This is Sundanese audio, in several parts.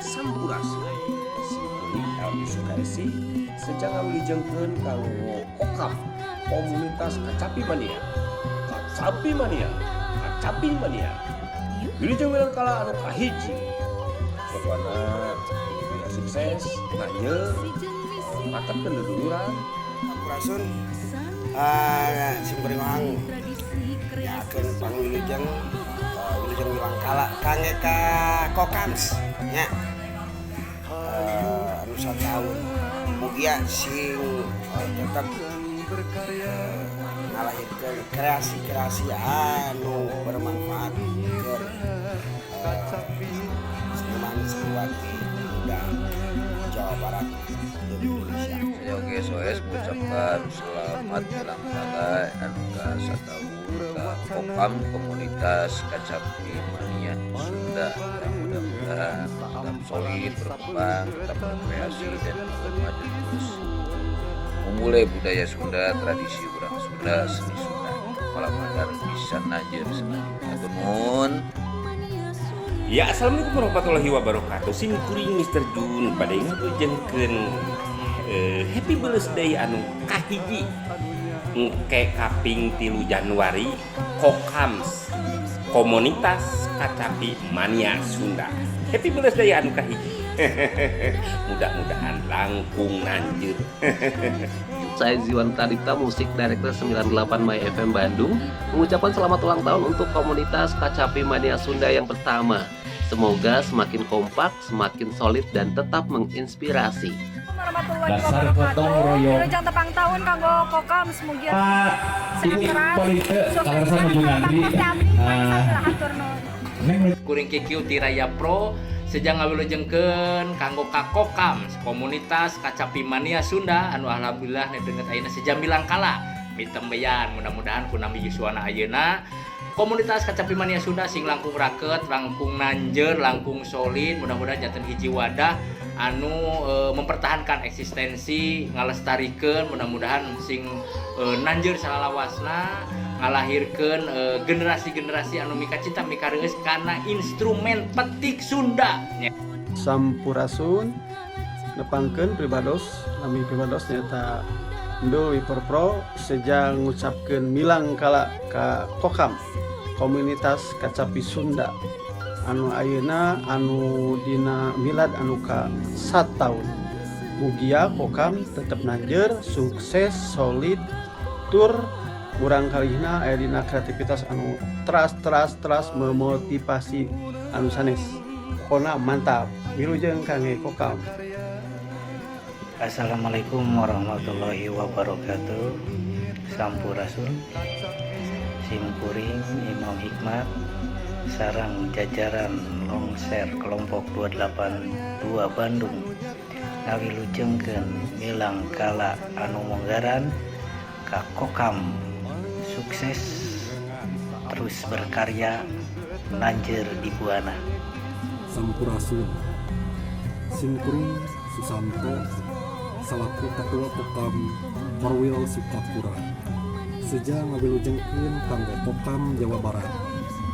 Sampurasun. Simkuring Elmi Sukaesi seja ngawilujengkeun kanggo Kokam, Komunitas Kacapi Mania. Kacapi Mania, Kacapi Mania. Wilujeng milangkala anu kahiji. Pokona sukses, nanjeur, raketkeun duduluran. Sampurasun, simkuring Oang nyakeun pangwilujeng, wilujeng milangkala kangge ka Kokams nya. Anu sataun mugia sing tetep ngalahirkeun kreasi-kreasi anu bermanfaat keur seniman seniwati muda Jawa Barat jeung Indonesia. Saya Oke SOS mengucapkan selamat ulang tahun anu ka satahun ka Kokam, Komunitas Kacapi Mania Sunda. Yang mudah-mudahan tetap solid, berkembang, tetap berkreasi, dan maju terus. Memulai budaya Sunda, tradisi urang Sunda, seni Sunda. Kepala Bandar bisa nanjeur selanjutnya. Hatur nuhun. Ya, assalamualaikum warahmatullahi wabarakatuh. Sim kuring Mr. Jun pada ngawilujengkeun happy birthday anu kahiji engke kaping 3 Januari Kokams, Komunitas Kacapi Mania Sunda. Happy birthday anu kahiji. Mudah-mudahan langkung nanjeur. Saya Ziwan Pradipta, Musik Director 98 My FM Bandung, mengucapkan selamat ulang tahun untuk komunitas Kacapi Mania Sunda yang pertama. Semoga semakin kompak, semakin solid, dan tetap menginspirasi. Warahmatullahi Dasar wabarakatuh. gotong royong. Wilujeng tepang tahun kanggo Kokam, semoga Ini sehat politik terus, sukses kalau saya nuju ngantri. Nah. Neng. Kuring KQ Tiraya Pro seja ngawilujengkeun kanggo ka Kokam, Komunitas Kacapi Mania Sunda, anu alhamdulillah nedenget ayeuna seja milangkala mitembeyan. Mudah-mudahan ku nami yuswana ayeuna komunitas Kacapi Mania Sunda sing langkung raket, langkung nanjeur, langkung solid. Mudah-mudahan janten hiji wadah anu mempertahankan eksistensi, ngalestarikeun. Mudah-mudahan sing nanjeur salalawasna, ngalahirkeun generasi-generasi anu mika cinta, mika reueus kana instrumen petik Sunda. Sampurasun, nepangkeun pribados, nami pribados nyaeta Ndul Wiper Pro, seja ngucapkeun milangkala ka Kokam, Komunitas Kacapi Sunda, anu ayeuna anu dina milad anu ka tahun. Mugia Kokam tetep nanjeur, sukses, solid, tur murang kalihna aya dina kreativitas anu teras teras teras memotivasi anu sanes. Pokona mantap. Wilujeng kangge Kokam. Assalamualaikum warahmatullahi wabarakatuh. Sampurasun. Simkuring Imam Hikmat sareng jajaran Longser kelompok 282 Bandung ngawilujengkeun milangkala anu monggaran ka Kokam, sukses terus berkarya, nanjeur di buana. Sampurasun. Simkuring Susanto salaku Ketua Kokam Korwil Sukapura seja ngawilujengkeun kanggo Kokam Jawa Barat.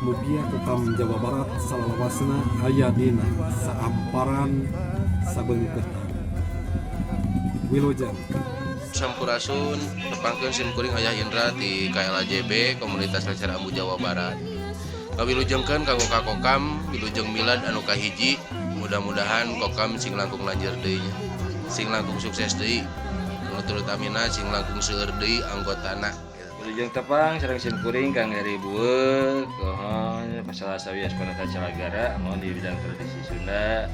Mugia Kokam Jawa Barat salalawasna aya dina saamparan sabeungkeutan. Wilujeng. Sampurasun, tepangkeun sim kuring Ayah Indra di KLAJB, Komunitas Lengser Ambu Jawa Barat, ngawilujengkeun kanggo ka Kokam wilujeng milad anu kahiji. Mudah-mudahan Kokam sing langkung lanjeur deui nya, sing langkung sukses deui, anu terutamina sing langkung seueur deui anggotana. Wilujeng tepang sareng sim kuring Kang Eri Bueuk. Salah sawios Panata Calagara mohon di bidang tradisi Sunda.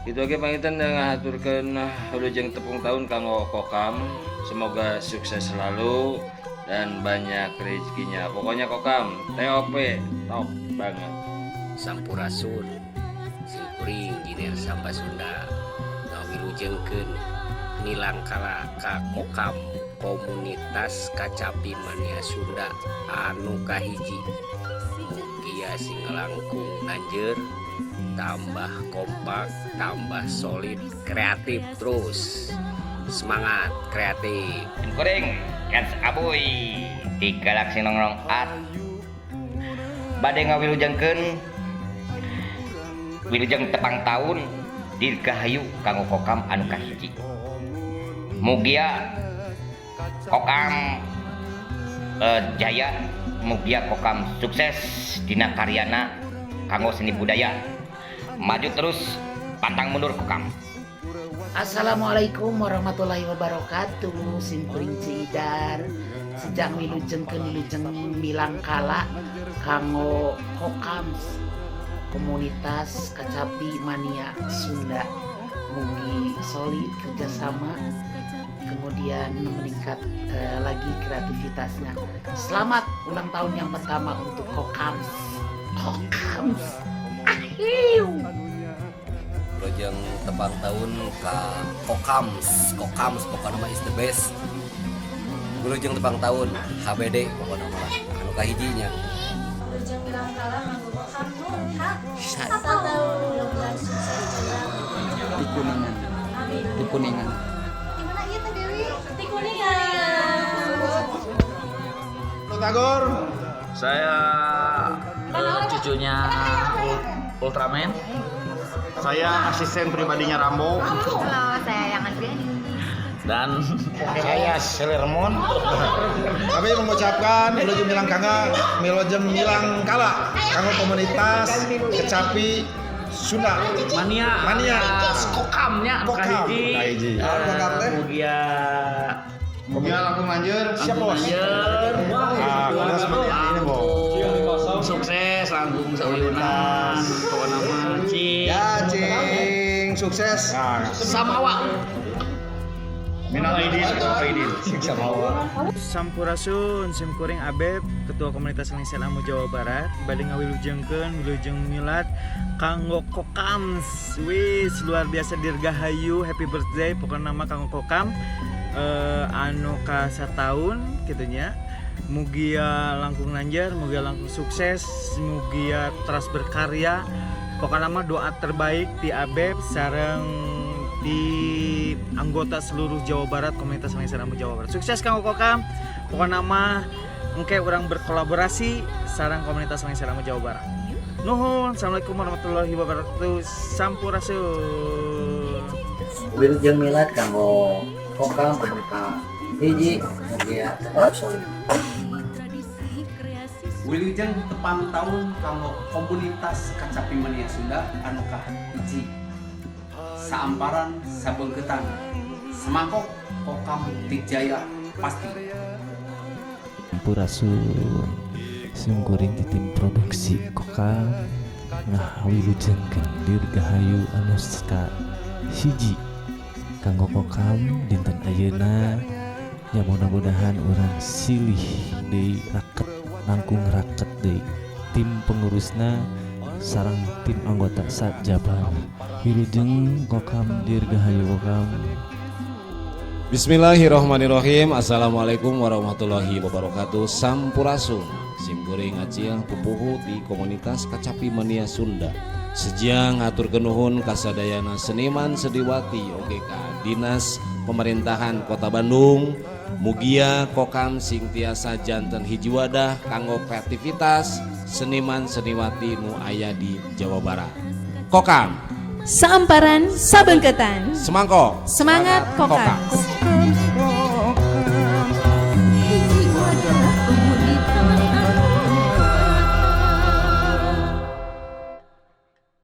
Itu oge panginten ngahaturkeun wilujeng tepang tahun kanggo Kokam. Semoga sukses selalu dan banyak rezekinya. Pokoknya Kokam TOP, top banget. Sampurasun, simkuring Jiner Samba Sunda ngawilujengkeun milangkala ka Kokam, komunitas Kacapi Mania Sunda anu kahiji. Mugia sing langkung nanjeur, tambah kompak, tambah solid, kreatif terus, semangat kreatif. Kuring Yans Abuy di Galaxy Nongrong Art bade ngawilujengkeun wilujeng tepang tahun dirgahayu kanggo Kokam anu kahiji. Mugia Kokam jaya, mugia Kokam sukses dina karyana kanggo seni budaya. Maju terus, pantang mundur Kokam. Assalamualaikum warahmatullahi wabarakatuh. Simkuring Cidar sejang wilujengkeun wilujeng milangkala kanggo Kokams, komunitas Kacapi Mania Sunda. Mugi solid kerjasama, kemudian meningkat lagi kreativitasnya. Selamat ulang tahun yang pertama untuk Kokams. Kokams. Ahiu. Wilujeng tepang tahun ka Kokams. Kokams pokoknya mah is the best. Wilujeng tepang tahun HBD pokoknya mah anu kahijinya. Wilujeng milangkala kanggo Kokam nu satahun, mudah-mudahan sukses juga. Di Kuningan. Amin. Di Kuningan. Di mana ieu teh, Dewi? Di Kuningan. Tagor. Saya cucunya Ultraman. Saya asisten pribadinya Rambo. Halo, saya yang Andriani. Dan saya Selermon. Kami mengucapkan Wilujeng Milang Kangga, Wilujeng Milang Kala, kanggo komunitas Kecapi Sunda Mania. Mania. Kokamnya anu Kokam. kahiji. Kahiji. Kokam teh. Mugia Mugia langkung lanjut. Siap, Bos. Lanjut. Ah, komunitas mania ini, Bos. Sukses langkung sauyunan. Pokona mah cing. Ya, cing, sukses. Samawa. Minal aidin, aidin. Sing samawa. Sampurasun, simkuring Abeb, Ketua Komunitas Lengser Ambu Jawa Barat, bade ngawilujengkeun wilujeng milad kanggo Kokams. Wis luar biasa, dirgahayu, happy birthday pokoknya nama kanggo Kokam anu ka sataun kitu nya. Mugia langkung nanjer, mugia langkung sukses, mugia terus berkarya. Pokoknya mah doa terbaik di Abeb sareng di anggota seluruh Jawa Barat, komunitas Lengser Ambu Jawa Barat. Sukses kanggo Kokam. Pokoknya mah engke urang berkolaborasi sareng komunitas Lengser Ambu Jawa Barat. Nuhun, assalamualaikum warahmatullahi wabarakatuh. Sampurasun. Wilujeng milad kanggo Kokam anu ka hiji, mugia tetap solid. Wilujeng tepang tahun kanggo komunitas Kacapi Mania Sunda anu kahiji. Saamparan sabeungkeutan. Semangkok Kokam Dijaya pasti. Sampurasun, simkuring di tim produksi Kokam ngawilujengkeun dirgahayu anu ka hiji kanggo Kokam dinten ayeuna ya. Mudah-mudahan urang silih deui raket, langkung raket deui tim pengurusna sareng tim anggota Jabar. Wilujeng Kokam, dirgahayu Kokam. Bismillahirrahmanirrahim. Assalamualaikum warahmatullahi wabarakatuh. Sampurasun. Simkuring Acil pupuhu di komunitas Kacapi Mania Sunda. Sejang hatur nuhun kasadayana seniman seniwati oge ka Dinas Pemerintahan Kota Bandung. Mugia Kokam sing tiasa janten hiji wadah kanggo kreativitas seniman seniwati nu aya di Jawa Barat. Kokam Saamparan sabeungkeutan. Semangkok. Semangat Kokam.